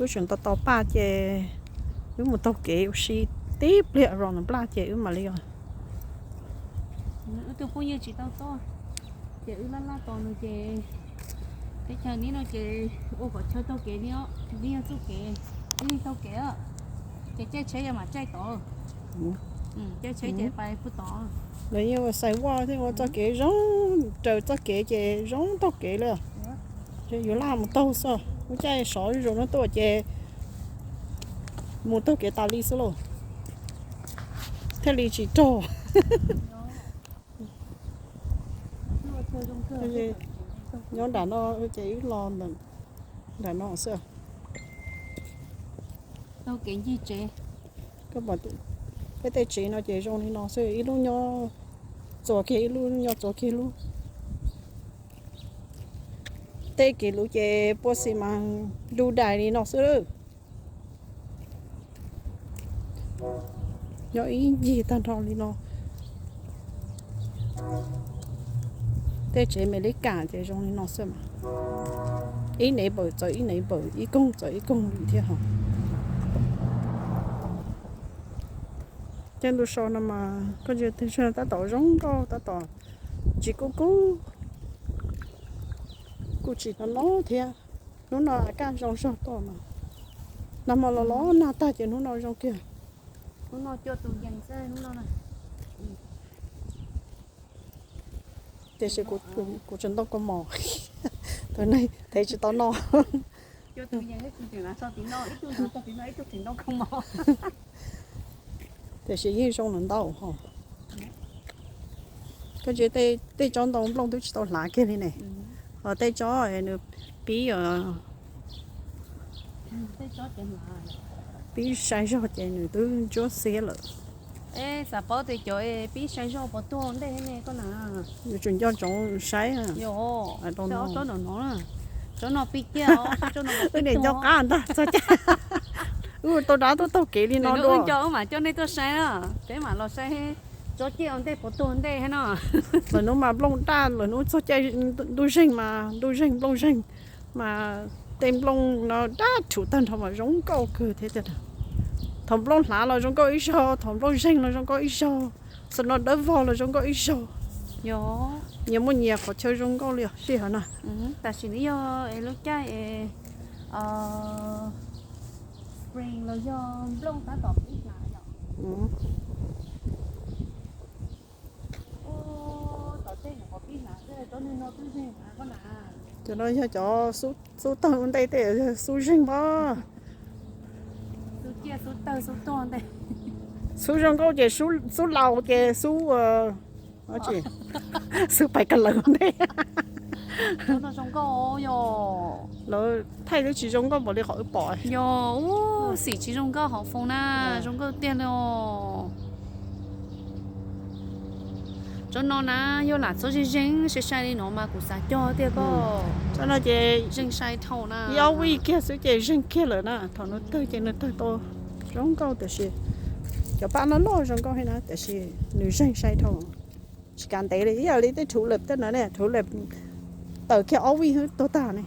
Wb tseem tos tos Paj ces wb mus taug kev ua si tib pliag rau nram plaj ces wb mam li os. Wb tug phooj ywg tsis tau tuaj, ces wb laj laj tos nws ces teb chaws neb no ces ua kom chaw taug kev li os, neb yog txuj kev, ib leeg taug kev, ces caij tsheb yog mam caij tod, caij tsheb ces pais puag tod. Lawv yeej ua sidewalk thiab ua txoj kev zoo, raws txoj kev ces zoo taug kev li. Ces yuav laj mus taug xwb, lub caij sov zuj zus no tuaj ces mus taug kev tas li xwb lauj, thiaj li tsis rog. Nyob nram no ces wb los nram no xwb. Peb tej tsev no ces zoo li no xwb, ib lub nyob txuas kiag ib lub, nyob txuas kiag lub. Tej kev luv ces puas xis mas du dais li no xwb. Nyob ib ncig tag nrho li no. Tej tsev Amelikas ces zoo li no xwb mas, ib neighbor txawv ib neighbor, ib koog txawv ib koog li thiab hos. Tej ntu so no mas koj ntsia tab tom zoo nkauj, tab tom tsis kub kub, kuj tsis hnov no thiab. Hnub no kaj zoo zog tuaj mas, nag hmo los los nag tag ces hnub no zoo kiag. Hnub no cua tus yees xwb hnub no. Tiam sis kuv tseem ntoo kaus mom, tus neeg thev tsis tau noj. Tiam sis yeej zoo lawm ntau hos. Koj ntsia tej tsob ntoo nplooj twb tsis tau hlav kiag li ne. Hos tej tsob nws pib, pib sai zog ces nws twb ntsuab xiab lawm. Xav paub tias cov pib sai zog puas tuag ntej ne koj na? Nws tseem nco ntsoov saib. Tsob no, tsob no pib ciaj, wb niam nco qab ntag txog caij wb tau dab tuaj taug kev li no dua. Nco wb mam coj nej tuaj saib na, peb mam los saib tsob ciaj ua ntej puas tuag ntej thiab no. Lawv hnub mas nplooj daj, lawv hnub txog caij ntuj zeeg mas ntuj zeeg nplooj zeeg, mas tej nplooj no daj rhuv tag nrho mas zoo nkauj kawg thiab tiag. Thaum nplooj hlav los zoo nkauj ib zaug, thaum nplooj zeeg los zoo nkauj ib zaug, snow dawb vog los zoo nkauj ib zaug. Nyias muaj nyias qhov chaw zoo nkauj li os sij hawm no. Tam sim no yog lub caij spring los yog nplooj tab tom pib hlav yom. Cov no yog cov xub tawg ua ntej tej, xub zeeg mas. Xub zoo nkauj ces xub laus ces xub, xub pais ka lawm ntej. Lawv thaij twb tsis zoo nkauj npaum li qhov wb pom. Yog, xim tsis zoo nkauj hauv foos na, zoo nkauj tiag li os. Tsob no na, yog lam txhob zeeg zeeg sai sai li no mas kuv xav cog tiag koj. Tsob no ces zeeg sai dhau na. Ib ob vij kiag xwb ces zeeg kiag lawm na. Thaum nws tawg ces nws tawg tau zoo nkauj tiam sis cov paj loj loj zoo nkauj thiab na tiam sis nws zeeg sai dhau. Tsis kav ntev li, ib yam li tej thuv lawm tej no ne, thuv lawm tawm kiag ob vij xwb tuag tag ne.